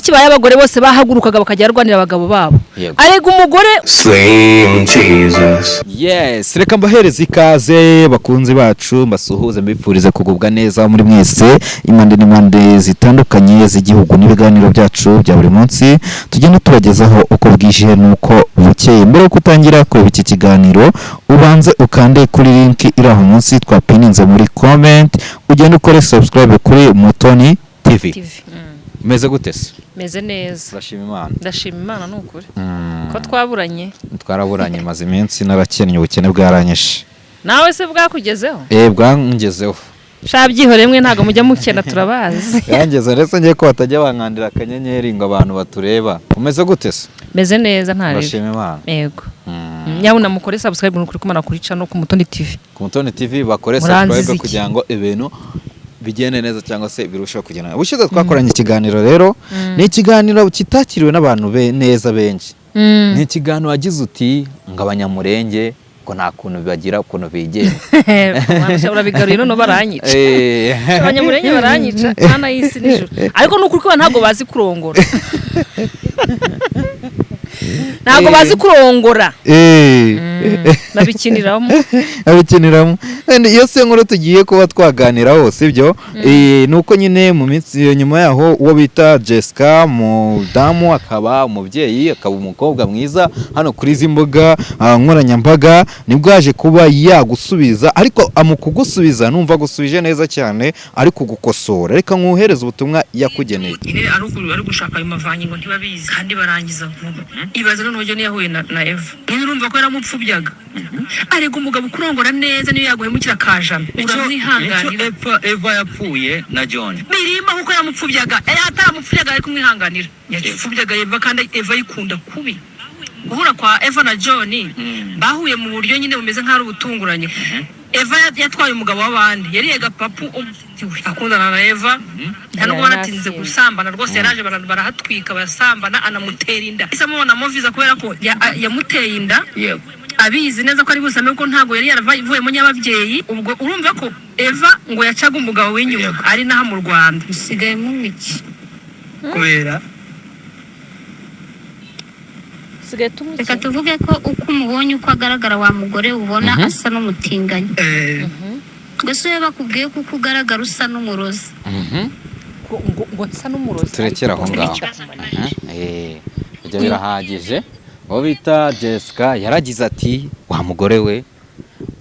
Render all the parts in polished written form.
Kibaye abagore bose bahagurukaga bakajya barwanira abagabo babo. Yego. Arega umugore. Slim Jesus. Yes, reka mbahereze ikaze bakunzi bacu, mbasuhuze, mbifurize kugubwa neza muri mwese impande n'impande zitandukanye z'igihugu n'ibiganiro byacu bya buri munsi tugenda tubagezaho uko bwije n'uko bukeye. Mbere yo gutangira kureba iki kiganiro, ubanze ukande kuri link iri aho munsi twapininze muri comment, ugende ukore subscribe kuri Mutoni TV. TV. Umeze gute se? Meze neza. Turashima Imana. Ndashima Imana, ni ukuri ko twaburanye. Twaraburanye, maze iminsi narakennye, ubukene bwaranyishe. Nawe se bwakugezeho? Eh, bwangezeho. Sha, byihoreye, mwe ntabwo mujya mukena, turabazi. Yangeze, ndetse ngiye ko batajya bankandira akanyenyeri ngo abantu batureba. Umeze gute se? Meze neza, nta ribi. Ndashima Imana. Yego. Nyabuna mukore subscribe, ni ukuri kumana kuri channel ku Mutoni TV. Ku Mutoni TV bakore Muranziza subscribe iki? kugira ngo ibintu bigende neza cyangwa se birusheho kugenda. Ubushize twakoranye ikiganiro rero, ni ikiganiro kitakiriwe n'abantu neza benshi. Ni ikiganiro wagize uti ngo Abanyamurenge ngo nta kuntu bagira ukuntu bigenga. Urabigaruye none, baranyica. Abanyamurenge baranyica, mana y'isi n'ijuru. Ariko ni ukuri ko ntabwo bazi kurongora, ntabwo bazi kurongora. Babikiniramo. Abikiniramo. And iyo se nkuru tugiye kuba twaganiraho, sibyo? Ni uko nyine mu minsi iyo nyuma yaho uwo bita Jessica, mudamu akaba umubyeyi, akaba umukobwa mwiza hano kuri izi mbuga nkoranyambaga, nibwo yaje kuba yagusubiza. Ariko mu kugusubiza numva agusubije neza cyane, ari kugukosora. Reka nkuhereze ubutumwa yakugeneye. Nyine ari gushaka ayo mavangingo, ntibabizi kandi barangiza vuba. Ibaze noneho John yahuye na Eva, nyine urumva ko yaramupfubyaga. Arega umugabo ukurongora neza, niyo yaguhemukira kajana uramwihanganira. Eva yapfuye na John. Birimba kuko yamupfubyaga, yari ataramupfubyaga ari kumwihanganira. Yapfubyaga Eva kandi Eva ayikunda kubi. Guhura kwa Eva na John, bahuye mu buryo nyine bumeze nk'aho ari ubutunguranye. Eva yatwaye umugabo w'abandi, yariye gapapu akundana na Eva, nta nubwo banatinze gusambana rwose. Yaraje barahatwika, barasambana, anamutera inda. Ise amubonamo viza kubera ko yamuteye inda abizi neza ko ari busame, kuko ntabwo yari yaravuyemo nyababyeyi. Ubwo urumva ko Eva ngo yacaga umugabo w'inyuma ari naha mu Rwanda. Usigaye mu iki? Kubera Usigaye tumwe. Reka tuvuge ko uko umubonye, uko agaragara, wa mugore ubona asa n'umutinganyi. Mbese iyo bakubwiye ko uko ugaragara usa n'umurozi? Ngo nsa n'umurozi? Turekere aho ngaho. Ibyo birahagije. Uwo bita Jessica yaragize ati: "Wa mugore we,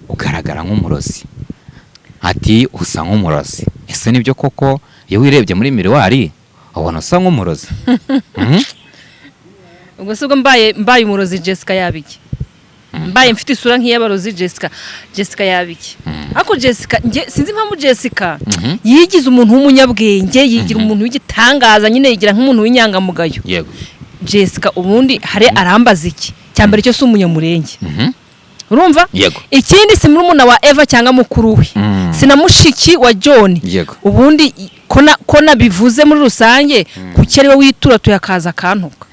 ugaragara nk'umurozi." Ati: "Usa nk'umurozi." Ese nibyo koko, iyo wirebye muri miroir ubona usa nk'umurozi? Ubwo se ubwo mbaye umurozi, Jessica yaba iki? Mbaye mfite isura nk'iy'abarozi, Jessica yaba iki? Ariko Jessica, njye sinzi impamvu Jessica yigize umuntu w'umunyabwenge, yigira umuntu w'igitangaza nyine, yigira nk'umuntu w'inyangamugayo. Jessica ubundi hari arambaza iki? Cya mbere cyo si umunyamurenge. Urumva? Yego. Ikindi, si murumuna wa Eva cyangwa mukuru we, si na mushiki wa John. Ubundi ko nabivuze muri rusange, kuki ari we witura tuyakaza akantuka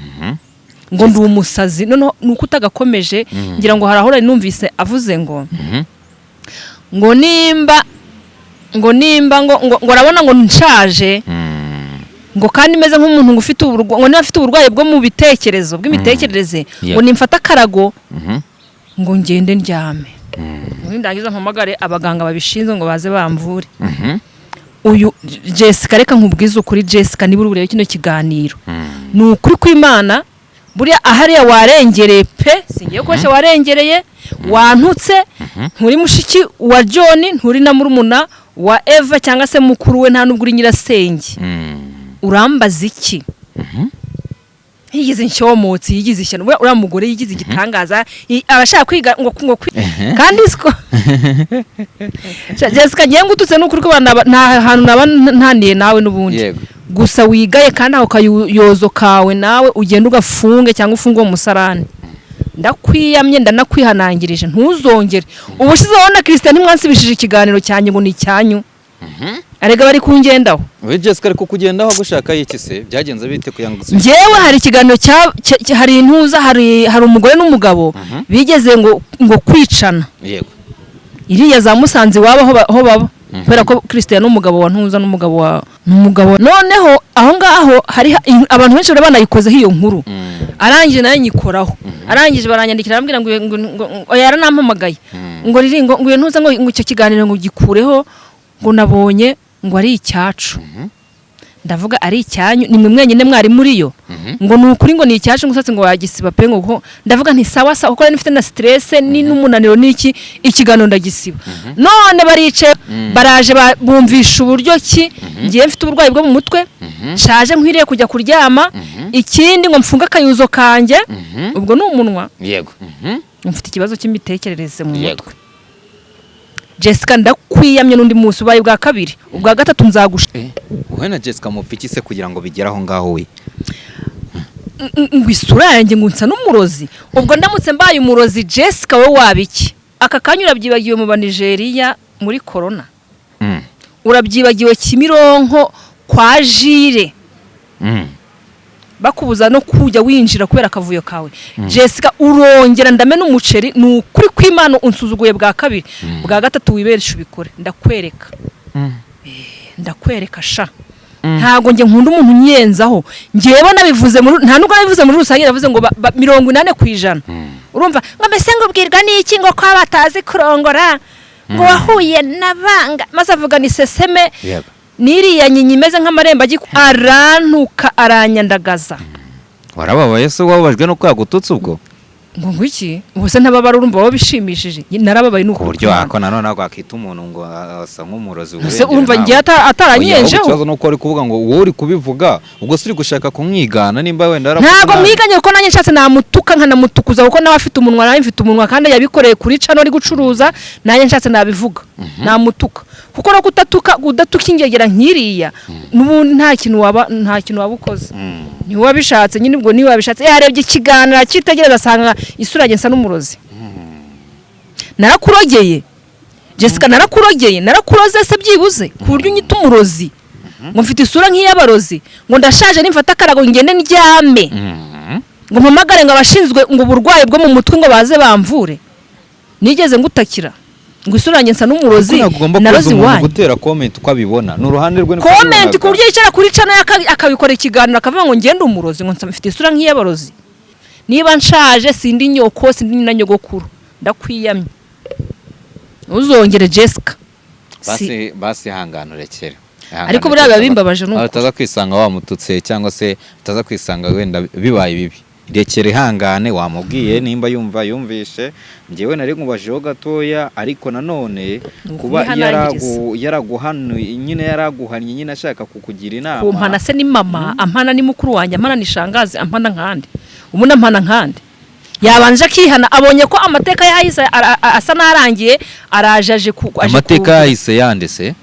ngo ndi umusazi? Noneho ni uko utagakomeje. Ngira ngo hari aho nari numvise avuze ngo ngo nimba ngo arabona ngo nshaje, ngo kandi meze nk'umuntu ngo ufite uburwayi, ngo niba afite uburwayi bwo mu bitekerezo, bw'imitekerereze, ngo nimfate akarago ngo ngende ndyame, nindangiza mpamagare abaganga babishinzwe ngo baze bamvure. Uyu Jessica, reka nkubwize ukuri, Jessica, niba uri burebe kino kiganiro, ni ukuri kw'Imana, buriya ahariya warengereye pe. Singiye kubeshya, warengereye, wantutse. Nturi mushiki wa John, nturi na murumuna wa Eva cyangwa se mukuru we, nta nubwo uri nyirasenge. Urambaza iki? Yigize inshyomotsi, yigize ishyano. Uriya mugore yigize igitangaza, abashaka kwiga ngo kandi siko. Jessica, ngiye ngututse, n'ukuri ko nta hantu naba ntaniye nawe n'ubundi. Gusa wigaye, kandi ako kayozo kawe nawe ugenda ugafunge cyangwa ufunge uwo musarani. Ndakwiyamye, ndanakwihanangirije, ntuzongere. Ubushize wowe na Christian ntimwansibishije ikiganiro cyanjye ngo ni icyanyu. Arega bari kungendaho. We Jessica ari kukugendaho gushaka iki se? Byagenze bite kugira ngo usubize? Njyewe hari ikiganiro hari intuza, hari umugore n'umugabo bigeze ngo kwicana. Iriya za Musanze iwabo aho baba. Kubera ko Christian ni umugabo wa Ntuza, n'umugabo wa n'umugabo. Noneho aho ngaho hari abantu benshi bari banayikozeho iyo nkuru. Arangije nayo nyikoraho, arangije baranyandikira, arambwira ngo yaranampamagaye ngo riri ngo iyo Ntuza ngo icyo kiganiro ngo gikureho, ngo nabonye ngo ari icyacu. Ndavuga: "Ari icyanyu? Ni mwe mwenyine mwari muri yo?" Ngo ni ukuri, ngo ni icyacu, ngo usatse ngo wagisiba pe. Ngo kuko ndavuga nti: "Sawa sawa," kuko nari mfite na stress ni n'umunaniro n'iki. Ikiganiro ndagisiba. None baricaye, baraje bumvisha uburyo ki ngiye mfite uburwayi bwo mu mutwe, nshaje, nkwiriye kujya kuryama. Ikindi ngo mfunge akayuzo kanjye, ubwo ni umunwa. Mfite ikibazo cy'imitekerereze mu mutwe. Jessica, ndakwiyamye n'undi munsi, ubaye ubwa kabiri, ubwa gatatu nzagusha. Wowe na Jessica mupfa iki se kugira ngo bigere aho ngaho we? Ngo isura yanjye ngo nsa n'umurozi. Ubwo ndamutse mbaye umurozi, Jessica, wowe waba iki aka kanya? Urabyibagiwe mu Banigeriya muri corona? Urabyibagiwe Kimironko kwa Jire, bakubuza no kujya winjira kubera akavuyo kawe? Jessica, urongera ndamena umuceri. Ni ukuri kw'Imana, unsuzuguye bwa kabiri, bwa gatatu wiberesha ubikore, ndakwereka. Ndakwereka sha. Ntabwo njye nkunda umuntu unyenzaho. Njyewe nabivuze muri, nta nubwo nabivuze muri rusange, navuze ngo 80%. Urumva ngo mbese ngo ubwirwa n'iki ngo ko batazi kurongora, ngo wahuye n'abanga, maze avuga ni seseme. N'iriya nyinya imeze nk'amarembo arantuka, aranyandagaza. Warababaye se? Wababajwe no kwagututse ubwo? Ngo iki? Ubuse ntababara? Urumva wowe bishimishije? Narababaye, ni Ku buryo wako nanone ntabwo wakita umuntu ngo asa nk'umurozi. Ese urumva ngiye ataranyenjeho? Ikibazo ni uko uri kuvuga ngo wowe uri kubivuga, ubwo se uri gushaka kumwigana nimba wenda yaravuze Ntabwo nabi. mwiganye, kuko nanjye nshatse namutuka nkanamutukuza, kuko nawe afite umunwa, nawe mfite umunwa, kandi yabikoreye kuri channel ari gucuruza. Nanjye nshatse nabivuga, namutuka, kuko no kudatuka, kudatuka ingegera nk'iriya, n'ubundi nta kintu waba ukoze. Niwe wabishatse nyine, ubwo niwe wabishatse. Yarebye ikiganiro akitegereza, asanga isura yanjye nsa n'umurozi. Narakurogeye Jessica, narakurogeye, narakuroze se byibuze ku buryo unyita umurozi, ngo mfite isura nk'iy'abarozi, ngo ndashaje, nimfata akarago ngende ndyame, ngo mpamagare ngo abashinzwe ngo uburwayi bwo mu mutwe ngo baze bamvure? Nigeze ngutakira ngo isura yanjye nsa n'umurozi? Ariko ntabwo ugomba Narozi kubuza umuntu iwanyu. gutera comment uko abibona, ni uruhande rwe niko Comment abibonaga. ku buryo yicara kuri channel akabikora ikiganiro, akavuga ngo ngende umurozi, ngo mfite isura nk'iy'abarozi. Niba nshaje, sindi nyoko, sindi na nyogokuru. Ndakwiyamye, ntuzongere Jessica. Basi basi, ihangane, urekere. Ihangane, Ariko buriya biba bimbabaje ni aho ukuri. utaza kwisanga wamututse, cyangwa se utaza kwisanga wenda bibaye bibi. Rekera, ihangane, wamubwiye, nimba yumva yumvishe. Njyewe nari nkubajeho gatoya, ariko nanone Ni kuba ukubihanangiriza. Yaraguhanuye nyine, yaraguhannye nyine ashaka kukugira inama. Kumpana se ni mama ampana, ni mukuru wanjye ampana, ni shangazi ampana, nkande ubundi ampana nkande? Yabanje akihana. Abonye ko amateka yahise asa n'arangiye, araje aje Amateka yahise yanditse.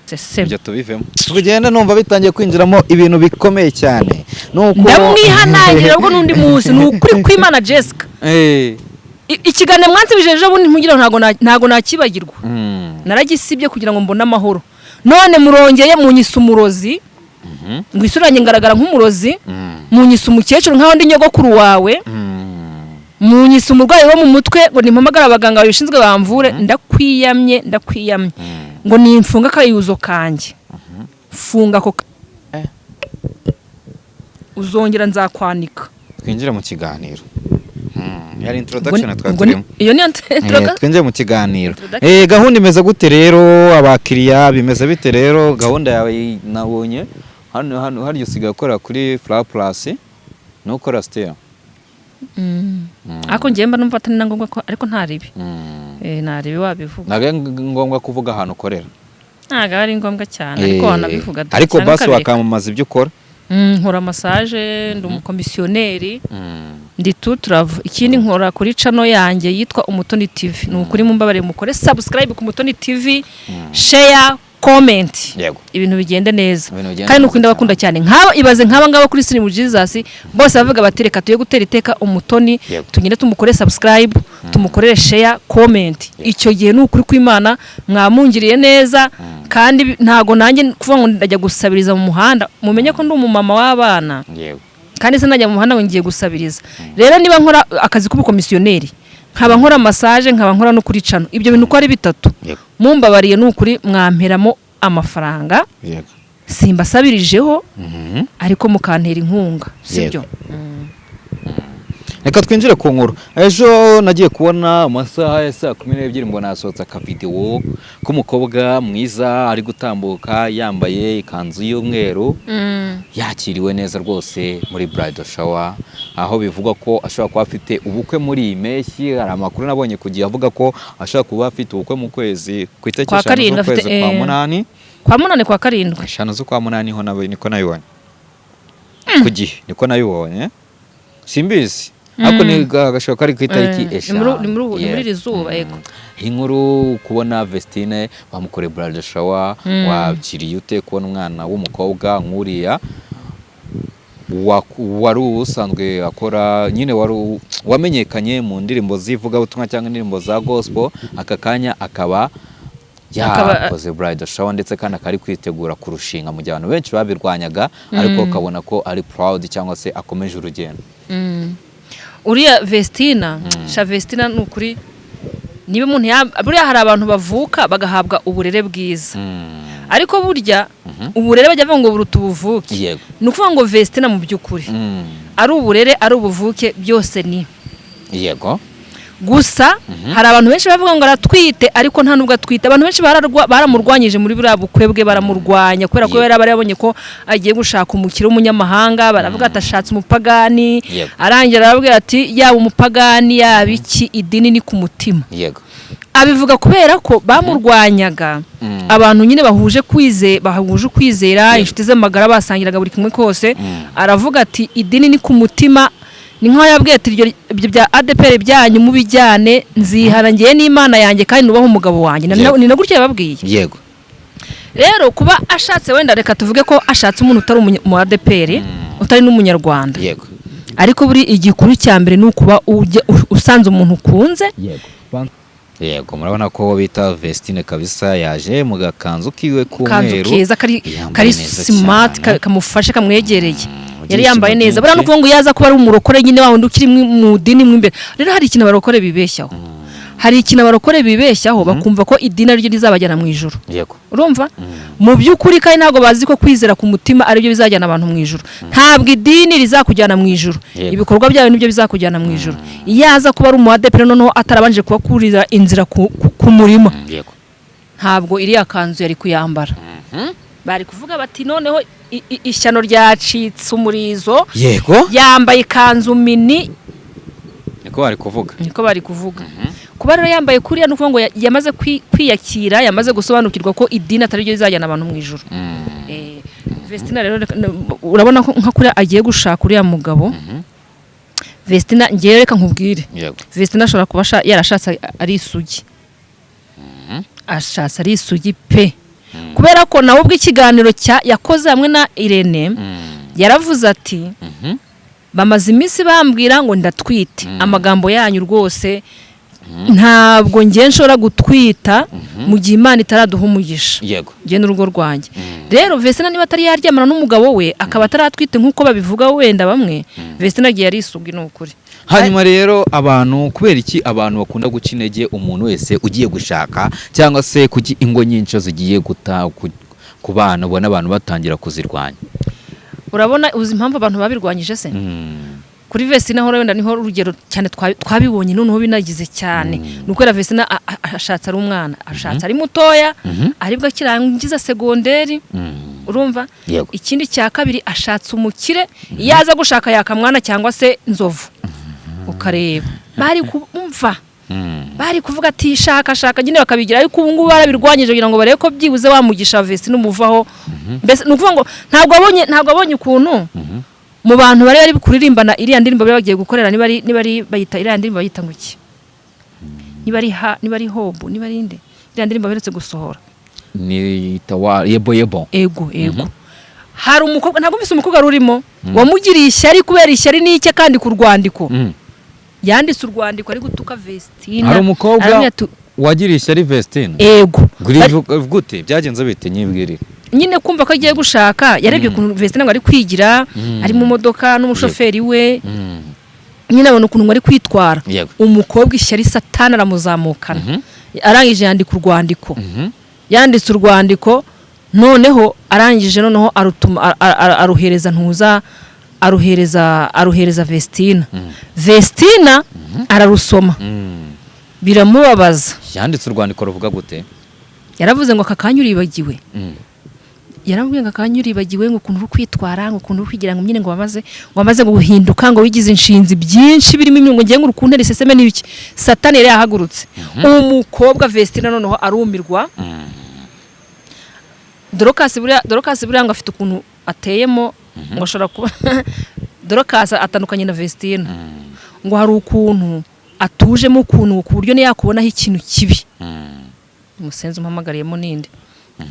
Seseme. Ibyo tubivemo tugenda, numva bitangiye kwinjiramo ibintu bikomeye cyane nuko Ndamwihanangira ubwo n'undi munsi, ni ukuri kw'Imana Jessica. Ikiganiro mwansibije ejo bundi ntugira ngo ntago nakibagirwa. Naragisibye kugira ngo mbone amahoro. None murongeye munyisa umurozi, ngo isura yanjye ngaragara nk'umurozi. Munyisa umukecuru nk'aho ndi nyogokuru wawe. Munyisa umurwayi wo mu mutwe, ngo nimpamagare abaganga babishinzwe bamvure. Ndakwiyamye, ndakwiyamye. Ngo nimfunga akayuzo kanjye, funga ako uzongera nzakwanika. Twinjire mu kiganiro. Yari introduction twari Ubwo ni- turimo. Iyo niyo Twinjire mu kiganiro. Introduction. Gahunda imeze gute rero? Abakiriya bimeze bite rero? Gahunda yawe nabonye hano hano usigaye ukora kuri Fla Plus nukora still? Ariko ngewe mba numva atari na ngombwa ko, ariko ntaribi. Ntaribi wabivuga. Ntabwo ari ngombwa kuvuga ahantu ukorera. Ntabwo ari ngombwa cyane, ariko wanabivuga da, Ariko cyangwa basi ukabireka. wakamamaza ibyo ukora. Nkora massage, ndi umukomisiyoneri, ndi tuturavo. Ikindi nkora kuri channel yanjye yitwa Umutoni TV. Ni ukuri mumbabare mukore subscribe ku Mutoni TV, share, comment, ibintu bigende neza. Ibintu bigende Kandi neza. nukuri ndabakunda cyane. Nk'aba, ibaze nk'aba ngaba kuri Sirimu Jesus bose bavuga bati: "Reka tuye gutera iteka Umutoni, tugende tumukore subscribe, tumukorere share, comment." Icyo gihe ni ukuri kw'Imana mwamungiriye neza. Kandi ntago nanjye kuvuga ngo ndajya gusabiriza mu muhanda. Mumenye ko ndi umumama w'abana, kandi sinajya mu muhanda ngo ngiye gusabiriza. Rero niba nkora akazi k'ubukomisiyoneri, Nkaba nkora massage, nkaba nkora no kuri channel. Ibyo bintu uko ari bitatu, mumbabariye ni ukuri mwamperamo amafaranga. Simbasabirijeho, ariko mukantera inkunga, sibyo? Reka twinjire ku nkuru. Ejo nagiye kubona amasaha ya 12:00, mbona hasohotse akavidewo k'umukobwa mwiza ari gutambuka yambaye ikanzu y'umweru, yakiriwe neza rwose muri bridal shower, aho bivugwa ko ashobora kuba afite ubukwe muri iyi mpeshyi. Hari amakuru nabonye ku gihe avuga ko ashobora kuba afite ubukwe mu kwezi ku itariki Kwa 5 karindwi z'ukwezi afite, kwa munani. Kwa munani, kwa karindwi. 5 z'ukwa munani ho nawe niko nabibonye ku gihe, niko nabibonye, simbizi, ariko ni gashoboka ari ku itariki Ni 5. ni muri iri zuba, yego. Inkuru kubona Vestine bamukoreye bridal shower, wakiriye ute kubona umwana w'umukobwa nk'uriya wari usanzwe akora nyine, wari wamenyekanye mu ndirimbo z'ivugabutumwa cyangwa indirimbo za gospel, aka kanya akaba yakoze bridal shower, ndetse kandi akaba ari kwitegura kurushinga, mu gihe abantu benshi babirwanyaga, ariko ukabona ko ari proud cyangwa se akomeje urugendo? Uriya Vestina, sha, Vestina ni ukuri, niba umuntu buriya hari abantu bavuka bagahabwa uburere bwiza, ariko burya uburere bajya bavuga ngo buruta ubuvuke. Ni ukuvuga ngo Vestina mu by'ukuri ari uburere, ari ubuvuke, byose ni Gusa hari abantu benshi bavuga ngo aratwite, ariko nta nubwo atwite. Abantu benshi baramurwanyije muri buriya bukwe bwe, baramurwanya kubera ko yari yabonye ko agiye gushaka umukire w'umunyamahanga, baravuga ati ashatse umupagani. Arangira arababwira ati yaba umupagani, yaba iki, idini ni ku mutima. Abivuga kubera ko bamurwanyaga, abantu nyine bahuje ukwizera, inshuti z'amagara, basangiraga buri kimwe kose. Aravuga ati idini ni ku mutima. Ni nk'aho yabwiye ati ibyo bya ADEPR byanyu mubijyane, nzihana ngewe n'Imana yanjye kandi nubahe umugabo wanjye. Ni na gutya yababwiye. Rero kuba ashatse, wenda reka tuvuge ko ashatse umuntu utari mu ADEPR, utari n'umunyarwanda, ariko buri igikuru cya mbere ni ukuba usanze umuntu ukunze. Yego, murabona ko bita Vestine kabisa yaje mu gakanzu kiwe Kanzu k'umweru, keza kari yambaye kari neza smart, cyane. Kamufashe, kamwegereye. Yari Ibyishimo yambaye neza. byinshi. Buriya ni ukuvuga ngo yaza kuba ari umurokore nyine, wa wundi ukiri mu dini mo imbere. Rero hari ikintu abarokore bibeshyaho, hari ikintu abarokore bibeshyaho, bakumva ko idini ariryo rizabajyana mu ijuru. Urumva, mu by'ukuri kandi ntabwo bazi ko kwizera ku mutima aribyo bizajyana abantu mu ijuru. Ntabwo idini rizakujyana mu ijuru. Ibikorwa byawe nibyo bizakujyana mu ijuru. Iyo aza kuba ari umu ADEPR noneho atarabanje kubakurira inzira ku murima, ntabwo iriya kanzu yari kuyambara. Bari kuvuga bati noneho ishyano ryacitse umurizo, yambaye ikanzu mini. Niko bari kuvuga. Niko bari kuvuga. Kuba rero yambaye kuriya ni ukuvuga ngo yamaze kwiyakira, yamaze gusobanukirwa ko idini atari ryo rizajyana abantu mu ijuru. Vestina rero urabona ko nka kuriya agiye gushaka uriya mugabo. Vestina, ngewe reka nkubwire, Vestina ashobora kuba yarashatse ari isugi, ashatse ari isugi pe, kubera ko nawe ubwo ikiganiro cya yakoze hamwe na Irene, yaravuze ati bamaze iminsi bambwira ngo ndatwite, amagambo yanyu rwose, ntabwo ngiye nshobora gutwita mu gihe Imana itaraduha umugisha njye n'urugo rwanjye. Rero Vestina niba atari yaryamana n'umugabo we, akaba ataratwite nk'uko babivuga wenda bamwe, Vestina agiye ari isugi ni ukuri. Hanyuma rero abantu, kubera iki abantu bakunda guca intege umuntu wese ugiye gushaka, cyangwa se kuki ingo nyinshi zigiye guta ku bana ubona abantu batangira kuzirwanya? Urabona, uzi impamvu abantu babirwanyije se? Kuri Vestina ho wenda niho urugero cyane twabibonye noneho binagize cyane, ni ukubera Vestina ashatse ari umwana, ashatse ari mutoya, aribwo akirangiza segonderi. Urumva? Yego. Ikindi cya kabiri, ashatse umukire. Iyo aza gushaka Yakamwana cyangwa se Nzovu, ukareba bari kumva, bari kuvuga ati shaka shaka nyine, bakabigira. Ariko ubu ngubu barabirwanyije kugira ngo barebe ko byibuze wamugisha Vestina umuvaho. Mbese ni ukuvuga ngo ntabwo abonye ukuntu mu bantu bari bari kuririmbana iriya ndirimbo bari bagiye gukorera, niba ari bayita iriya ndirimbo, bayita ngo iki, niba ari hobu, niba ari inde, iriya ndirimbo baherutse gusohora. Ni tawa yebo yebo. Ego, hari umukobwa, ntabwo mvise umukobwa rurimo wamugiriye ishyari, kubera ishyari n'icye kandi ku rwandiko yanditse urwandiko ari gutuka Vestina. Hari umukobwa Aramubwira ati, wagiriye ishyari Vestine? Ego. Gute byagenze bite? Nyibwirire. Nyine kumva ko agiye gushaka, yarebye ukuntu Vestina ngo ari kwigira, ari mu modoka n'umushoferi we. Nyine abona ukuntu ngo ari kwitwara. Umukobwa ishyari, Satani aramuzamukana. Arangije yandika urwandiko. Yanditse urwandiko, noneho arangije, noneho arutuma aruhereza ntuza, aruhereza Vestina. Vestina ararusoma, biramubabaza. Yanditse urwandiko ruvuga gute? Yaravuze ngo aka kanya uribagiwe. Yaramubwiye ngo akanya uribagiwe, ngo ukuntu uri kwitwara, ngo ukuntu uri kwigira, ngo nyine ngo wamaze guhinduka, ngo wigize inshinzi byinshi birimo imyungo, ngiye ngo urukuntera iseseme n'ibiki. Satani yari yahagurutse. Umukobwa Vestina noneho arumirwa. Dorokasi buriya ngo afite ukuntu ateyemo, ngo ashobora kuba Dorokasi atandukanye na Vestina, ngo hari ukuntu atujemo ukuntu, ku buryo niyo yakubonaho ikintu kibi, umusenzi umuhamagariyemo ninde,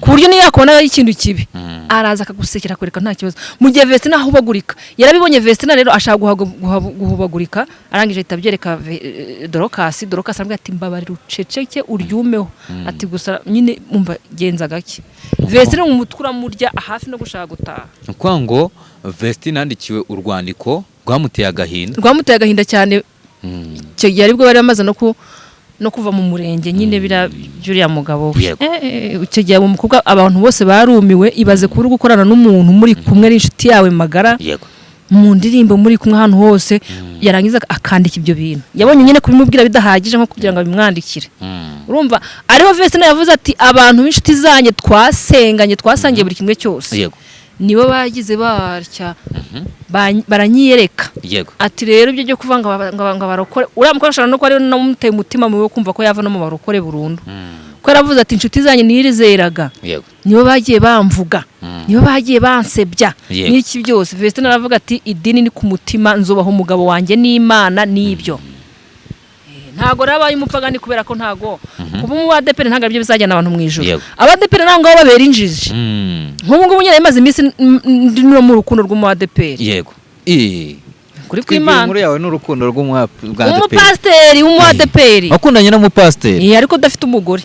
ku buryo niyo yakubonaho ikintu kibi araza akagusekera, akwereka nta kibazo, mu gihe Vestina ahubagurika. Yarabibonye Vestina rero, ashaka guhubagurika, arangije ahita abyereka Dorokasi. Dorokasi aramubwira ati: "Mbabarira uceceke, uryumeho." Ati: "Gusa nyine umva, genza gake." Vestina mu mutwe uramurya, hafi no gushaka gutaha. Ni ukuvuga ngo Vestine yandikiwe urwandiko rwamuteye agahinda. Rwamuteye agahinda cyane. Icyo gihe aribwo bari bamaze no kuva mu murenge nyine, biriya by'uriya mugabo we. Icyo gihe uwo mukobwa abantu bose barumiwe. Ibaze kuba uri gukorana n'umuntu muri kumwe, ari inshuti yawe magara, mu ndirimbo muri kumwe ahantu hose, yarangiza akandika ibyo bintu. Yabonye nyine kubimubwira bidahagije nko kugira ngo abimwandikire. Urumva ariho Vestina yavuze ati: "Abantu b'inshuti zanjye twasenganye, twasangiye buri kimwe cyose, nibo bagize batya baranyiyereka." Ati rero ibyo byo kuvuga ngo abarokore, uriya mukobwa ashobora no kuba ariwe namuteye umutima mubi wo kumva ko yava no mu barokore burundu, ko yaravuze ati: "Inshuti zanjye nirizeraga nibo bagiye bamvuga, nibo bagiye bansebya n'iki byose." Vestina aravuga ati: "Idini ni ku mutima, nzubaha umugabo wanjye n'Imana n'ibyo." Ntago rero abaye umupagani, kubera ko ntago kuba umu ADEPR ntabwo aribyo bizajyana abantu mu ijuru. Abadeperi ntabwo ngabo babera injiji. Nk'ubu ngubu nyine maze iminsi ndi no mu rukundo rw'umu ADEPR. Yego. Kuri Twibwira kw'Imana. Inkuru yawe n'urukundo rw'umwa bwa ADEPR. Umupasiteri w'umu ADEPR. Wakundanye n'umupasiteri? Ariko udafite umugore.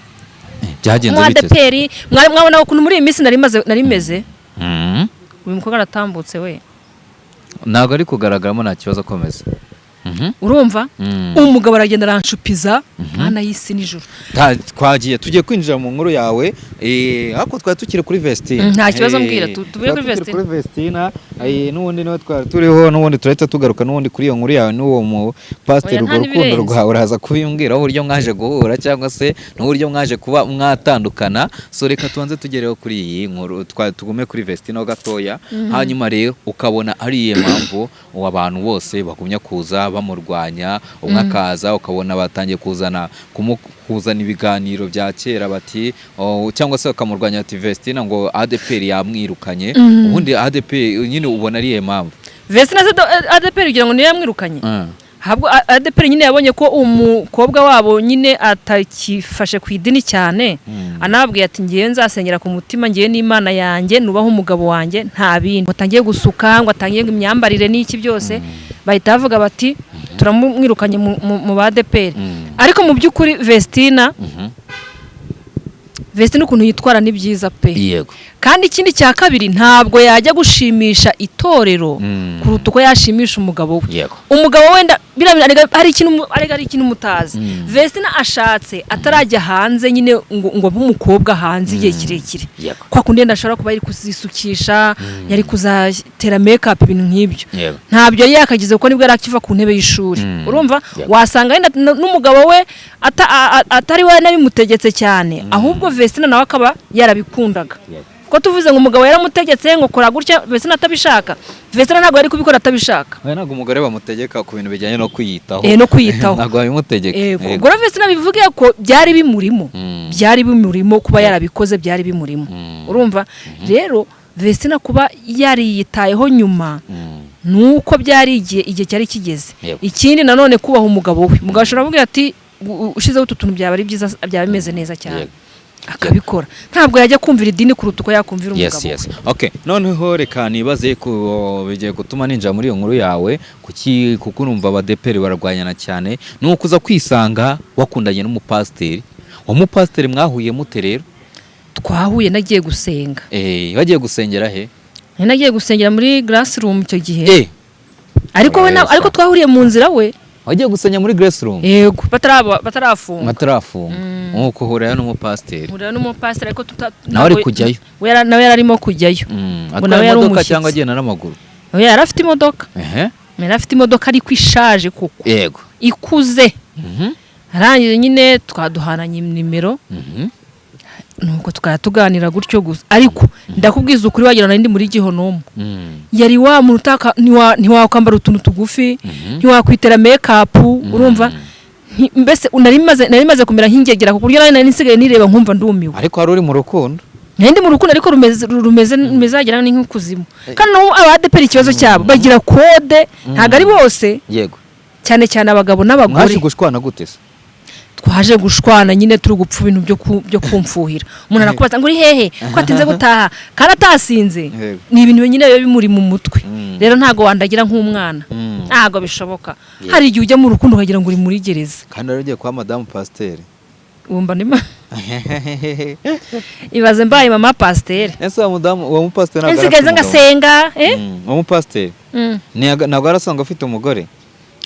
Byagenze Umu bite? ADEPR, mwari mwabona ukuntu muri iyi minsi nari maze nari meze. Uyu mukobwa aratambutse we. Ntabwo ari kugaragaramo, nta kibazo, akomeza. Urumva, umugabo aragenda aranshupiza, Mana y'isi n'ijuru. Twagiye tugiye kwinjira mu nkuru yawe, ariko twari tukiri kuri Vestine. Nta kibazo, mbwira, tuvuye Twari kuri tukiri kuri Vestina, n'ubundi niwe twari turiho, n'ubundi turahita tugaruka n'ubundi kuri iyo nkuru yawe n'uwo mu pasiteri. Oya, Urwo nta rukundo n'ibirenze. rwawe uraza kubimbwira, uburyo mwaje guhura cyangwa se n'uburyo mwaje kuba mwatandukana. So reka tubanze tugereho kuri iyi nkuru, tugume kuri Vestina ho gatoya. Hanyuma rero ukabona ari iyihe mpamvu ubu abantu bose bagumya kuza bamurwanya? Umwe akaza, ukabona batangiye kuzana ibiganiro bya kera, bati oh, cyangwa se bakamurwanya ati Vestina ngo ADEPR yamwirukanye. Ubundi ADEPR nyine ubona ari iyihe mpamvu? Vestina se ADEPR kugira ngo niyo yamwirukanye? Ahubwo ADEPR nyine yabonye ko umukobwa wabo nyine atakifashe ku idini cyane, anababwiye ati: "Ngiye nzasengera ku mutima, ngiye n'Imana yanjye, nubaho umugabo wanjye, nta bindi." Ngo atangiye gusuka, ngo atangiye imyambarire n'iki byose, bahita bavuga bati: "Turamwirukanye mu ba ADEPR." Ariko mu by'ukuri Vestina ukuntu yitwara ni byiza pe. Kandi ikindi cya kabiri, ntabwo yajya gushimisha itorero kuruta uko yashimisha umugabo we. Umugabo wenda biriya bintu arega hari ikintu mutazi. Vestina ashatse atarajya hanze nyine ngo abe umukobwa hanze igihe kirekire, kwa kundi yenda ashobora kuba yari kuzisukisha, yari kuzatera make up, ibintu nk'ibyo, ntabyo yari yakagize, kuko nibwo yari akiva ku ntebe y'ishuri. Urumva, wasanga wenda n'umugabo we atari we nabimutegetse cyane, ahubwo Vestina nawe akaba yarabikundaga. Ko tuvuze ngo umugabo yaramutegetse ngo kora gutya, Vestina atabishaka, Vestina ntabwo yari kubikora atabishaka. Oya, ntabwo umugore bamutegeka ku bintu bijyanye no kwiyitaho. No kwiyitaho. Ntabwo babimutegeka. Yego. Ubwo rero Vestina bivuge ko byari bimurimo, byari bimurimo kuba yarabikoze, byari bimurimo. Urumva rero Vestina kuba yariyitayeho nyuma, nuko byari igihe cyari kigeze. Ikindi nanone, kubaha umugabo we. Umugabo ashobora kuvuga ati: "Ushizeho utu tuntu byaba ari byiza, byaba bimeze neza cyane," akabikora. Ntabwo yajya kumvira idini kuruta uko yakumvira umugabo we. Okay, noneho reka nibaze ku bigiye gutuma ninjira muri iyo nkuru yawe, kuki kuko urumva abadeperi bararwanyana cyane, ni ukuza kwisanga wakundanye n'umupasiteri. Uwo mupasiteri mwahuye mute rero? Twahuye nagiye gusenga. Bagiye gusengera he? Nari nagiye gusengera muri Grace Room icyo gihe. Ariko we ariko twahuriye mu nzira we. Wagiye gusenya muri Grace Room? Yego, batarafunga. Matarafunga. Nkuko uhurira n'umupasiteri. Hurira n'umupasiteri ariko Nawe ari kujyayo. Nawe yari arimo kujyayo. Ngo Atwaye nawe yari imodoka umushyitsi. cyangwa agenda n'amaguru? Oya, yari afite imodoka. Yari afite imodoka ariko ishaje kuko. Yego. Ikuze. Arangije nyine twaduhananye nimero. Nuko tukajya tuganira gutyo gusa, ariko ndakubwiza ukuri wagira ngo ndi muri gihonomu. Yari wa muntu utaka, ntiwakwambara utuntu tugufi, ntiwakwitera make-up, urumva? Mbese nari maze kumera nk'ingegera ku buryo nari nsigaye nireba nkumva ndumiwe. Ariko hari uri mu rukundo. Nari ndi mu rukundo ariko rumeze wagira ngo ni nk'ikuzimu. Kandi n'ubu aba ADEPR ikibazo cyabo bagira code, ntabwo ari bose. Cyane cyane abagabo n'abagore. Mwaje gushwana gute se? Twaje gushwana nyine turi gupfa ibintu byo kumfuhira. Umuntu arakubaza ngo uri hehe, ko atinze gutaha kandi atasinze. Ni ibintu nyine biba bimuri mu mutwe. Rero ntabwo wandagira nk'umwana, ntabwo bishoboka. Hari igihe ujya mu rukundo ukagira ngo uri muri gereza. Kandi wari ugiye kwa madamu pasiteri. Wumva ndimo ibaze mbaye mama pasiteri. Ese uwo mudamu, uwo mupasiteri ntabwo yari nsigaye afite umugabo? ngasenga, eh? Uwo mupasiteri ntabwo yari asanzwe afite umugore?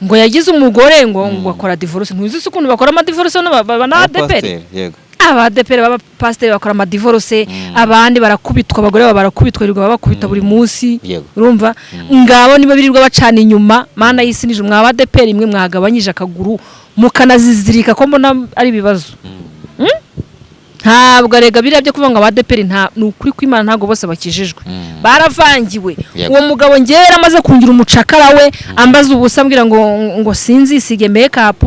Ngo yagize umugore, ngo akora divorce. Ntuzi se ukuntu bakora amadivorce hano na Uwo ADEPR? pasiteri, yego. Aba ADEPR b'abapasiteri bakora amadivorce, abandi barakubitwa, abagore babo barakubitwa, birirwa babakubita buri munsi. Urumva ngabo niba birirwa bacana inyuma. Mana y'isi n'ijuru, mwa ADEPR imwe mwagabanyije akaguru mukanazizirika, ko mbona ari ibibazo. Ntabwo arega biriya byo kuvuga ngo aba ADEPR, nta ni ukuri kw'Imana, ntabwo bose bakijijwe, baravangiwe. Uwo mugabo ngewe yaramaze kungira umucakara we, ambaza ubusa, ambwira ngo sinzisige make-up,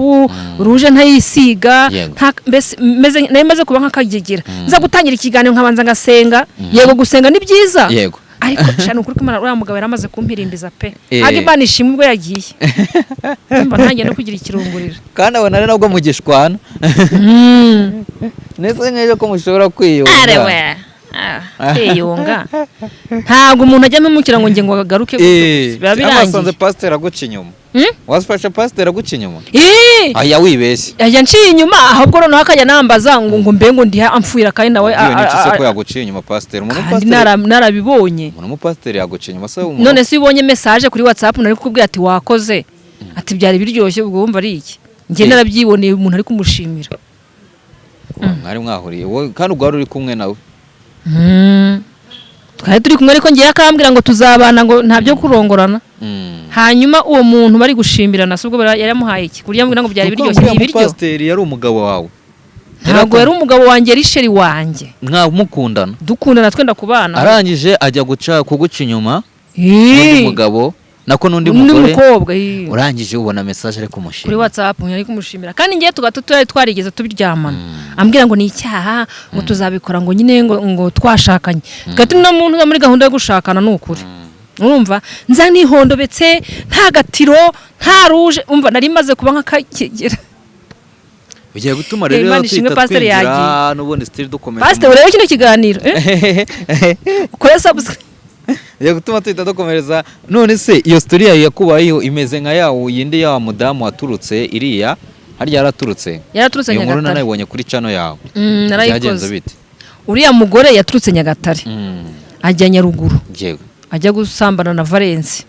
rouge ntayisiga. Mbese nari maze kuba nk'akagegera. Nza gutangira ikiganiro nkabanza ngasenga. Yego, gusenga ni byiza, ariko sha ni ukuri kw'Imana, uriya mugabo yaramaze kumpirimbiza pe. Ntabwo, Imana ishimwe ubwo yagiye, ndumva ntangiye no kugira ikirungurira. Kandi abona ari nabwo mugishwana ndetse nk'ejo ko mushobora kwiyunga. Arewe, kwiyunga, ntabwo umuntu ajya amemukira ngo nge ngo agaruke gutyo gusa. Biba Cyangwa wasanze birangiye. pasiteri aguca inyuma? Wafashe pasiteri aguca inyuma? Aya, wibeshye. Yajya anciye inyuma, ahubwo noneho akajya nambaza ngo mbe ngo ndiha amfuhira, kandi nawe Ubwiwe n'iki se ko yaguciye inyuma pasiteri? Umuntu kandi w'umupasiteri, narabibonye. umuntu w'umupasiteri yaguciye inyuma se umuntu? None se iyo ubonye message kuri WhatsApp, nari kukubwira ati wakoze, ati byari biryoshye, ubwo wumva ari iki? Njye narabyiboneye umuntu ari kumushimira. Mwari mwahuriye wowe, kandi ubwo wari uri kumwe nawe? Twari turi kumwe, ariko ngewe akambwira ngo tuzabana, ngo nta byo kurongorana. Hanyuma uwo muntu bari gushimirana si ubwo yari yamuhaye iki kurya, ambwira ngo byari Kuko biryoshye? uriya Ni ibiryo. mupasiteri yari umugabo wawe? Ntabwo yari umugabo wanjye, yari chéri wanjye. Mwamukundana? Dukundana, twenda kubana. Arangije ajya guca kuguca inyuma n'undi mugabo, nako n'undi undi mugore. mukobwa, ii. Urangije ubona message ari Kuri kumushimira. WhatsApp yari kumushimira, kandi ngiye tugahita twari twarigeze tubiryamana, ambwira ngo ni icyaha, ngo tuzabikora ngo nyine ngo twashakanye. Tugahita no muntu muri gahunda yo gushakana. Ni ukuri, urumva nza nihondobetse, nta gatiro, nta rouge, umva nari maze kuba nk'akagegera. Bigiye gutuma rero Imana ishimwe, tuhita pasiteri twinjira yagiye. n'ubundi still dukomeje. Pasiteri, urebe kino kiganiro, eh? Ukore subscribe. Bigiye gutuma tuhita dukomereza. None se iyo story yawe yakubayeho imeze nka yawo yindi ya wa mudamu waturutse iriya harya yaraturutse? Yaraturutse Iyo nkuru Nyagatare. narayibonye kuri channel yawe. Byagenze Narayikoze. bite? Uriya mugore yaturutse Nyagatare, ajya Nyaruguru, ajya gusambana na Valence.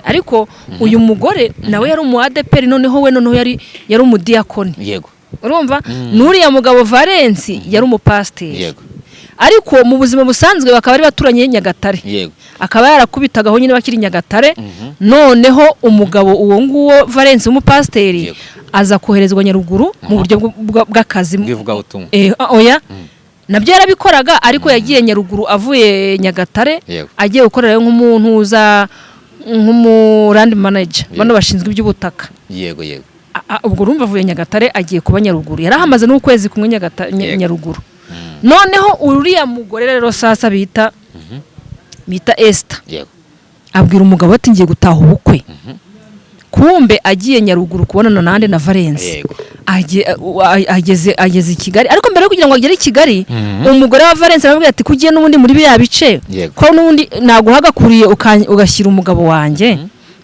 Ariko uyu mugore nawe yari umu ADEPR, noneho we noneho yari umudiyakoni. Urumva n'uriya mugabo Valence yari umupasiteri. Ariko mu buzima busanzwe bakaba ari baturanye Nyagatare. Akaba yarakubitagaho nyine bakiri Nyagatare. Noneho umugabo uwo nguwo Valence w'umupasiteri aza koherezwa Nyaruguru mu buryo bw'akazi. Bw'ivugabutumwa. Oya, nabyo yarabikoraga, ariko yagiye Nyaruguru avuye Nyagatare, agiye gukorerayo nk'umuntu uza nk'umu land manager, bano bashinzwe iby'ubutaka. yego yego Ubwo urumva avuye Nyagatare agiye kuba Nyaruguru, yari ahamaze n'ukwezi kumwe Nyaruguru. Noneho uriya mugore rero sasa bita Esther abwira umugabo ati ngiye gutaha ubukwe. Kumbe agiye Nyaruguru kubonana nande? Na Valence. Ageze i Kigali, ariko mbere yo kugira ngo agere i Kigali, umugore wa Valence aramubwira ati kugiye n'ubundi muri biriya bice, ko n'ubundi naguhagakuriye ugashyira umugabo wanjye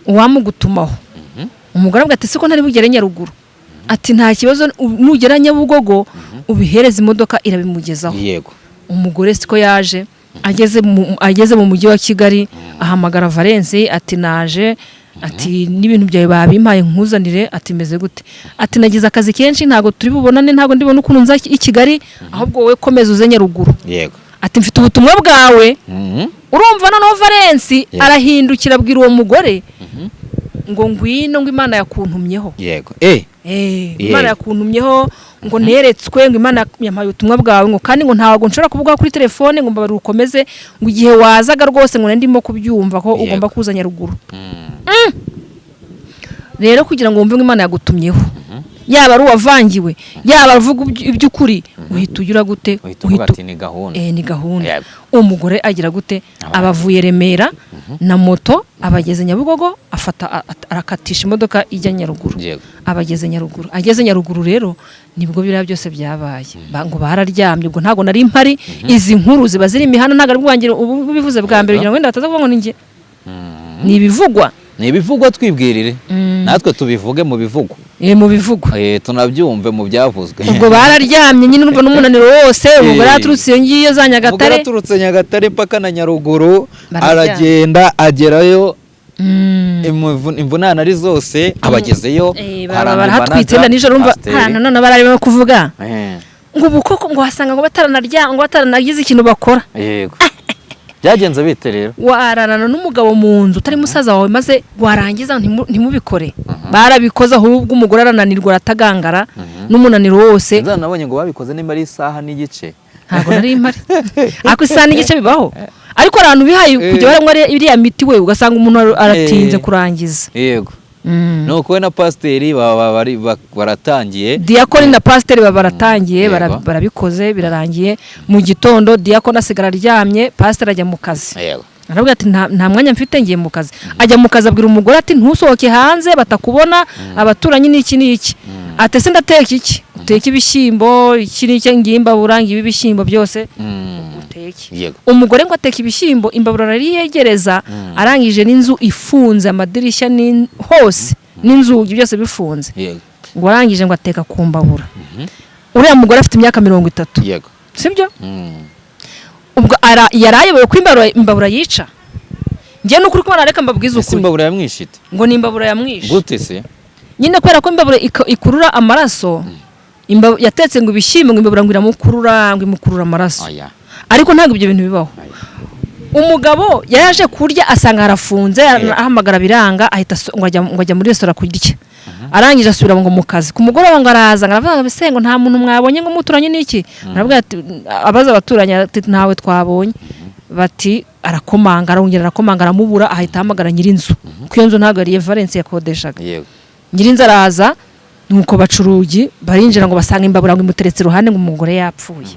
uwamugutumaho. Umugore aramubwira ati siko ntari bugere Nyaruguru? Ati nta kibazo, nugera Nyabugogo ubihereze imodoka irabimugezaho. Umugore siko yaje. Ageze mu mujyi wa Kigali, ahamagara Valence ati naje, ati n'ibintu byawe babimpaye nkuzanire, ati meze gute, ati nagize akazi kenshi ntago turi bubonane, ntago ndibona ukuntu nza i Kigali, ahubwo wowe komeza uze Nyaruguru. Yego. Ati mfite ubutumwa bwawe. Urumva noneho Valence arahindukira abwira uwo mugore ngo ngwino, ngo Imana yakuntumyeho. Yego. Imana yakuntumyeho, ngo neretswe, ngo Imana yampaye ubutumwa bwawe, ngo kandi ngo ntabwo nshobora kuvuga kuri telefone, ngo mbabarira ukomeze, ngo igihe wazaga rwose ngo ndimo kubyumva ko ugomba kuza Nyaruguru. Rero kugira ngo wumve ngo Imana yagutumyeho, yaba ari uwavangiwe, yaba avuga iby'ukuri, uhita ugira gute? Uhita uvuga ati ni gahunda. Ni gahunda. Umugore agira gute? Abavuye Remera na moto, abageze Nyabugogo, afata arakatisha imodoka ijya Nyaruguru. Abageze Nyaruguru, ageze Nyaruguru rero nibwo biriya byose byabaye. Ngo bararyamye, ubwo ntago nari mpari. Izi nkuru ziba ziri imihanda, ntago ari bwangira ubu bivuze bwa mbere, kugira ngo wenda bataza kuvuga ngo ni njye. Ni ibivugwa. Ni ibivugwa, twibwirire natwe tubivuge mu bivugwa. Mu bivugwa. Tunabyumve mu byavuzwe. Ubwo bararyamye nyine, urumva n'umunaniro wose, umugore yaturutse iyo ngiyo za Nyagatare. Umugore aturutse Nyagatare mpaka na Nyaruguru, aragenda agerayo, imvunane ari zose, abagezeyo. Barahatwitse na nijoro, urumva none bararimo kuvuga ngo ubu koko ngo wasanga ngo bataranarya, ngo bataranagize ikintu bakora. Yego. Byagenze bite rero? Wararana n'umugabo mu nzu utari musaza wawe, maze warangiza ntimubikore. Barabikoze, ahubwo umugore arananirwa, aratagangara n'umunaniro wose. Nabonye ngo babikoze nimba ari isaha n'igice. Ntabwo nari mpari, ariko isaha n'igice bibaho. Ariko abantu bihaye kujya baranywa iriya miti, we ugasanga umuntu aratinze kurangiza. Yego. Nuko we na pasiteri baratangiye. Diyakoni na pasiteri baratangiye, barabikoze, birarangiye. Mu gitondo diyakoni asigara aryamye, pasiteri ajya mu kazi. Aravuga ati nta mwanya mfite, ngiye mu kazi. Ajya mu kazi, abwira umugore ati ntusohoke hanze batakubona abaturanyi n'iki n'iki. Ati ese ndateka iki? Uteke ibishyimbo iki n'iki, ngiye imbabura, ngiye ibishyimbo byose uteke. Umugore ngo ateka ibishyimbo, imbabura arariyegereza, arangije n'inzu ifunze, amadirishya ni hose n'inzugi byose bifunze. Ngo arangije ngo ateka ku mbabura. Uriya mugore afite imyaka 30. Yego. Sibyo? Ubwo yarayobewe ko imbabura yica. Njye n'ukuri ko nareka mbabwiza ukuri. Imbabura yamwishite. Ngo ni imbabura yamwishe. Gute se? Nyine kubera ko imbabura ikurura amaraso, yatetse ngo ibishyimbo, ngo imbabura ngo iramukurura, ngo imukurura amaraso. Ariko ntabwo ibyo bintu bibaho. Umugabo yaje kurya asanga harafunze, ahamagara biranga, ahita ngo ajya muri resitora kurya. Arangije asubira ngo mu kazi. Ku mugoroba ngo araza, ngo aravuga ngo ngo nta muntu mwabonye ngo muturanye n'iki? Aravuga ati, abaza abaturanyi ati ntawe twabonye. Bati arakomanga, arongera arakomanga, aramubura, ahita ahamagara nyirinzu. Kuko iyo nzu ntabwo ari Valence yakodeshaga. Nyirinzu araza, nuko bacurugi barinjira ngo basanga imbabura ngo imuteretse iruhande, ngo umugore yapfuye.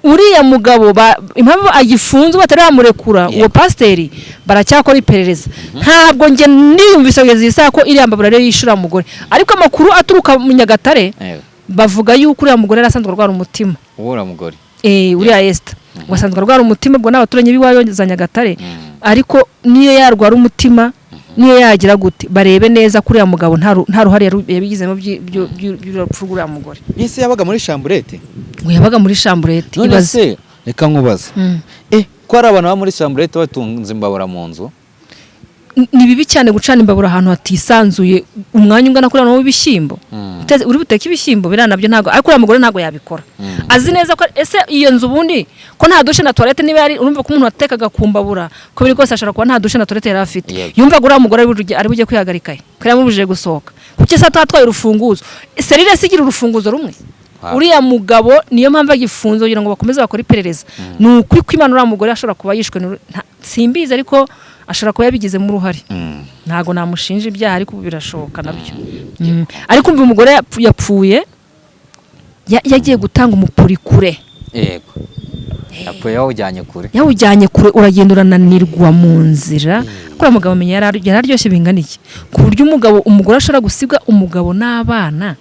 Uriya mugabo impamvu agifunzwe batari bamurekura, uwo pasiteri baracyakora iperereza. Ntabwo njye niyumvise kugeza iyi saha ko iriya mbabura ariyo yishura mugore, ariko amakuru aturuka mu Nyagatare bavuga yuko uriya mugore yari asanzwe arwara umutima. Uriya mugore? Uriya Esther ngo asanzwe arwara umutima, ubwo n'abaturanyi b'iwayo za Nyagatare. Ariko niyo yarwara umutima, niyo yagira gute, barebe neza kuri uriya mugabo nta ruhare yabigizemo by'urupfu rw'uriya mugore. Ese yabaga muri chambrette? Ngo yabaga muri chambrette. None se reka nkubaze, ko hari abantu baba muri chambrette batunze imbabura mu nzu? Ni bibi cyane gucana imbabura ahantu hatisanzuye umwanya ungana kuriya w'ibishyimbo. Uri buteke ibishyimbo biriya nabyo ntago, ariko uriya mugore ntago yabikora. Azi neza ko ese iyo nzu ubundi ko nta dushe na toilette, niba yari urumva ko umuntu watekaga ku mbabura ko biri kose ashobora kuba nta dushe na toilette yari afite. Yumvaga uriya mugore ari bujye kwihagarika he, ko yamubujije gusohoka. Kuki se atatwaye urufunguzo? Serire se igira urufunguzo rumwe? Uriya mugabo niyo mpamvu agifunze, kugira ngo bakomeze bakore iperereza. Ni ukuri ko Imana uriya mugore ashobora kuba yishwe, simbizi, ariko ashobora kuba yabigizemo uruhare. Ntago namushinja ibyaha, ariko birashoboka nabyo. Ariko umva umugore yapfuye yagiye gutanga umupuri kure. Yego. Yapfuye yawujyanye kure. Yawujyanye kure, uragenda urananirwa mu nzira. Kuri mugabo amenya yararyoshye bingana iki, ku buryo umugore ashobora gusiga umugabo n'abana,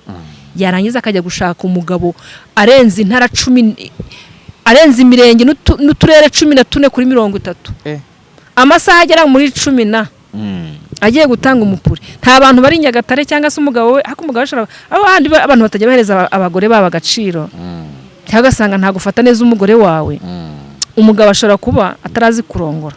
yarangiza akajya gushaka umugabo arenze intara 10, arenze imirenge n'uturere 14 kuri 30. Amasaha agera muri 10 na agiye gutanga umupuri. Nta bantu bari Nyagatare cyangwa se umugabo we, ariko umugabo ashobora aho handi abantu batajya bahereza abagore babo agaciro, cyangwa ugasanga nta gufata neza umugore wawe. Umugabo ashobora kuba atarazi kurongora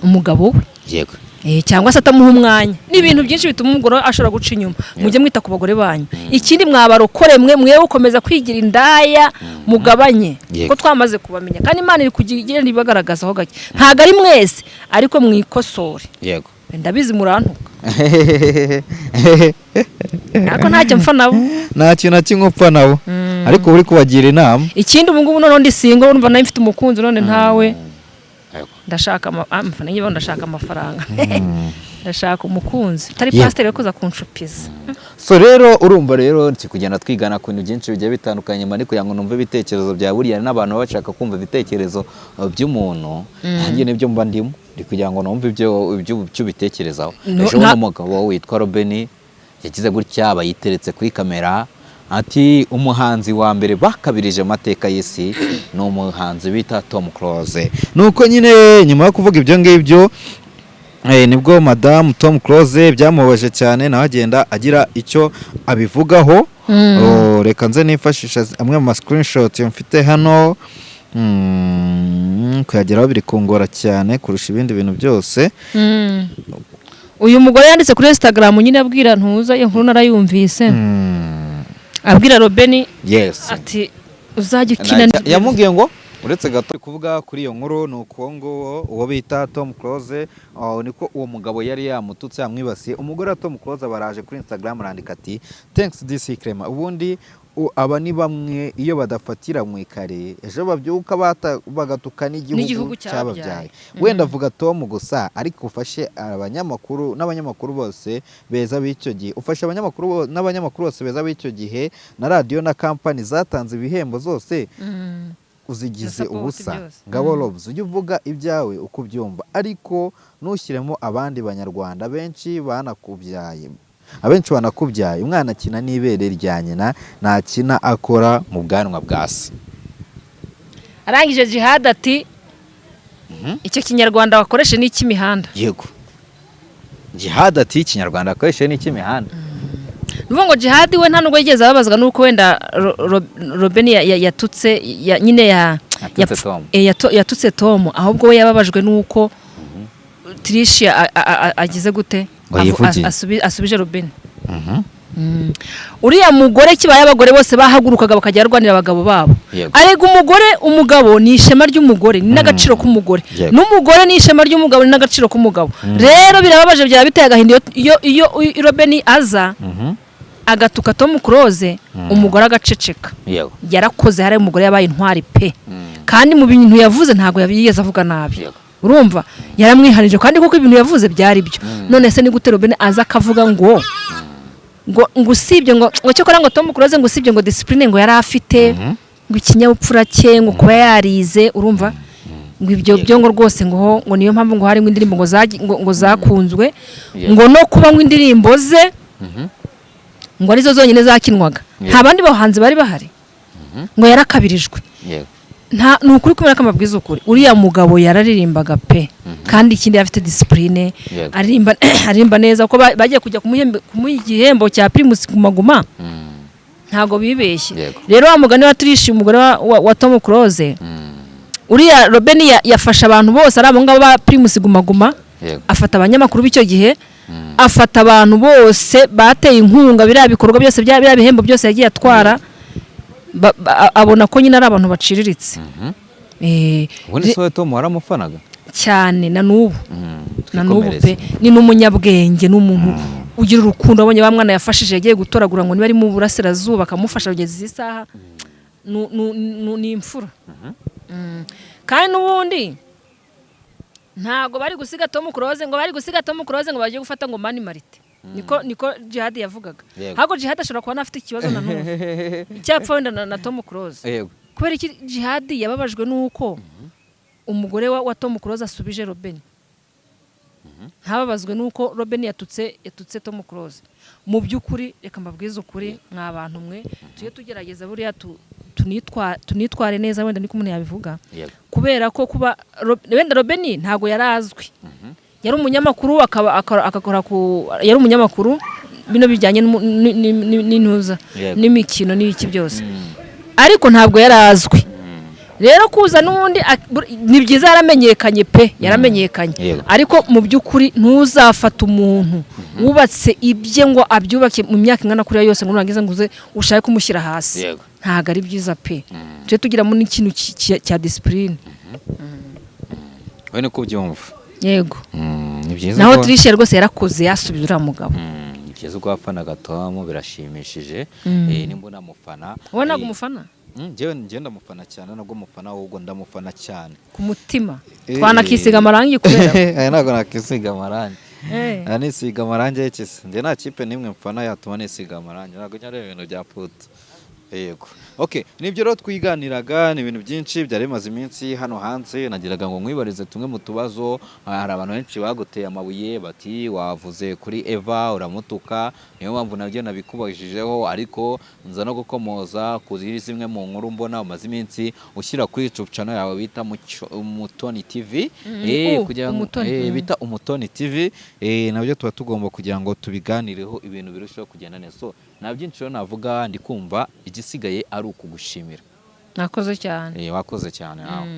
umugabo we, cyangwa se atamuha umwanya. Ni ibintu byinshi bituma umugore ashobora guca inyuma. Mujye mwita ku bagore banyu. Ikindi, mwabarokore mwe, mwe ukomeza kwigira indaya, mugabanye, ko twamaze kubamenya kandi Imana iri kugenda ibagaragazaho gake. Ntabwo ari mwese, ariko mwikosore. Ndabizi murantuka, ariko ntacyo mpfa nabo. Nta kintu na kimwe upfa nabo, ariko uri kubagira inama. Ikindi, ubu ngubu noneho ndi single. Urumva nawe mfite umukunzi none ntawe. Ndashaka niba ndashaka amafaranga, ndashaka umukunzi utari pasiteri wo kuza kunshupiza. So rero urumva rero turi kugenda twigana ku bintu byinshi bigiye bitandukanye mani kugira ngo numve ibitekerezo bya buriya n'abantu baba bashaka kumva ibitekerezo by'umuntu. Nanjye nibyo mba ndimo, ndi kugira ngo numve ibyo ubitekerezaho. No, Ejo bundi umugabo witwa Robeni yagize gutya, aba yiteretse kuri kamera, ati umuhanzi wa mbere bakabirije amateka y'isi ni umuhanzi bita Tom Close. Nuko nyine nyuma yo kuvuga ibyo ngibyo, nibwo madamu Tom Close byamubabaje cyane, nawe agenda agira icyo abivugaho. Oh, reka nze nifashisha amwe mu ma screenshot mfite hano. Kuyageraho biri kungora cyane kurusha ibindi bintu byose. Uyu mugore yanditse kuri Instagram nyine abwira ntuza, iyo nkuru narayumvise, abwira Robeni ati uzajya ukina Yamubwiye ngo uretse gato kuvuga kuri iyo nkuru, ni uko nguwo uwo bita Tom Close, niko uwo mugabo yari yamututse, yamwibasiye. Umugore wa Tom Close baraje kuri Instagram arandika ati "Thanks DC Clement, ubundi aba ni bamwe iyo badafatira mu ikare ejo babyuka bagatuka n'igihugu N'igihugu cyababyaye." cyababyaye. Wenda avuga Tom gusa, ariko ufashe abanyamakuru n'abanyamakuru bose beza b'icyo gihe, ufashe abanyamakuru n'abanyamakuru bose beza b'icyo gihe, na radiyo na kampani zatanze ibihembo zose, uzigize Na support ubusa. byose. Ngabo Robs, ujye uvuga ibyawe uko ubyumva, ariko ntushyiremo abandi Banyarwanda benshi banakubyaye, abenshi banakubyaye. Umwana akina n'ibere rya nyina, ntakina akora mu bwanwa bwa se. Arangije Jihad ati icyo Kinyarwanda bakoreshe ni icy'imihanda. Yego, Jihad ati Ikinyarwanda akoresheje ni icy'imihanda. Ni ukuvuga ngo Jihad we nta nubwo yigeze ababazwa n'uko wenda Robeni yatutse nyine ya Yatutse Tom. Yatutse Tom, ahubwo we yababajwe n'uko Tricia agize gute? Ngo yivugiye. Asubije Robeni. Uriya mugore, kibaye abagore bose bahagurukaga bakajya barwanira abagabo babo. Arega umugore, umugabo ni ishema ry'umugore, ni n'agaciro k'umugore. N'umugore ni ishema ry'umugabo, ni n'agaciro k'umugabo. Rero birababaje, byaba biteye agahinda iyo Robeni aza agatuka Tom Close, umugore agaceceka. Yarakoze hari umugore yabaye intwari pe, kandi mu bintu yavuze ntabwo yigeze avuga nabi. Urumva yaramwihanije, kandi kuko ibintu yavuze byari byo. None se ni gute Robeni aza akavuga ngo usibye ngo cyokora ngo Tom Close, ngo usibye ngo discipline ngo yari afite, ngo ikinyabupfura cye, ngo kuba yarize, urumva ngo ibyo byo ngo rwose ngo niyo mpamvu ngo harimo indirimbo ngo zakunzwe, ngo no kuba ngo indirimbo ze ngo arizo zonyine zakinwaga, nta bandi bahanzi bari bahari, ngo yarakabirijwe. Nta ni ukuri, kubera ko amabwiriza ukuri, uriya mugabo yararirimbaga pe, kandi ikindi afite discipline. Aririmba neza, kuko bagiye kujya kumuha igihembo cya Primus Guma Guma, ntabwo bibeshye. Rero wa mugani wa Tricia, umugore wa Tom Close, uriya Robeni yafashe abantu bose ari abo ngabo ba Primus Guma Guma, afata abanyamakuru b'icyo gihe, afata abantu bose bateye inkunga biriya bikorwa byose, biriya bihembo byose yagiye atwara, abona ko nyine ari abantu baciriritse. Ubundi se wowe Tom waramufanaga? Cyane, na n'ubu, na n'ubu Twikomereze. pe. Ni n'umunyabwenge, ni umuntu ugira urukundo. Abonye wa mwana yafashije yagiye gutoragura ngo niba ari mu burasirazuba, akamufasha kugeza izi saha. Ni imfura. Kandi n'ubundi ntabwo bari gusiga Tom Close, ngo bari gusiga Tom Close ngo bagiye gufata ngo Mani Martin, niko Jihad yavugaga. Ahubwo Jihad ashobora kuba anafite ikibazo na n'ubu icyapfa wenda na Tom Close. Kubera iki Jihad yababajwe n'uko umugore wa Tom Close asubije Robin, ntababazwe n'uko Robin yatutse Tom Close? Mu by'ukuri reka mbabwize ukuri, mwa bantu mwe, tujye tugerageza buriya tunitware neza, wenda niko umuntu yabivuga. Kubera ko kuba wenda Robin ntabwo yari azwi, yari umunyamakuru, akaba akakora ku, yari umunyamakuru bino bijyanye n'intuza n'imikino n'ibiki byose, ariko ntabwo yari azwi. Rero kuza n'ubundi ni byiza, yaramenyekanye pe, yaramenyekanye. Ariko mu by'ukuri ntuzafate umuntu wubatse ibye ngo abyubake mu myaka ingana kuriya yose, ngo nurangiza ngo uze ushake kumushyira hasi. Ntabwo ari byiza pe. Tujye tugiramo n'ikintu cya discipline. We niko ubyumva? Yego. Ni byiza. Naho Tricia rwose yarakoze, yasubiza uriya mugabo. Ni byiza ko wafanaga Tom, birashimishije. Nimba unamufana. Wowe ntabwo umufana? Njyewe ndamufana cyane, nabwo mufana, ahubwo ndamufana cyane. Ku mutima. Twanakisiga amarangi kubera Aya ntabwo nakisiga amarangi. Aya nisiga amarangi y'ikisi? Njye nta kipe n'imwe mfana yatuma nisiga amarangi, ntabwo njya areba ibintu bya foot. Yego, okay, nibyo rero twiganiraga, ni ibintu byinshi byari bimaze iminsi hano hanze. Nagiraga ngo nkwibarize tumwe mu tubazo. Hari abantu benshi baguteye amabuye bati wavuze kuri Eva uramutuka, niyo mpamvu nabyo nabikubajijeho, ariko nza no gukomoza kuri zimwe mu nkuru mbona umaze iminsi ushyira kuri YouTube channel yawe bita Umutoni TV, kugira ngo Umutoni. Bita Umutoni TV, nabyo tuba tugomba kugira ngo tubiganireho, ibintu birusheho kugenda neza. So nta byinshi rero navuga, ndi kumva igisigaye ari ukugushimira. Nakoze cyane. Wakoze cyane nawe.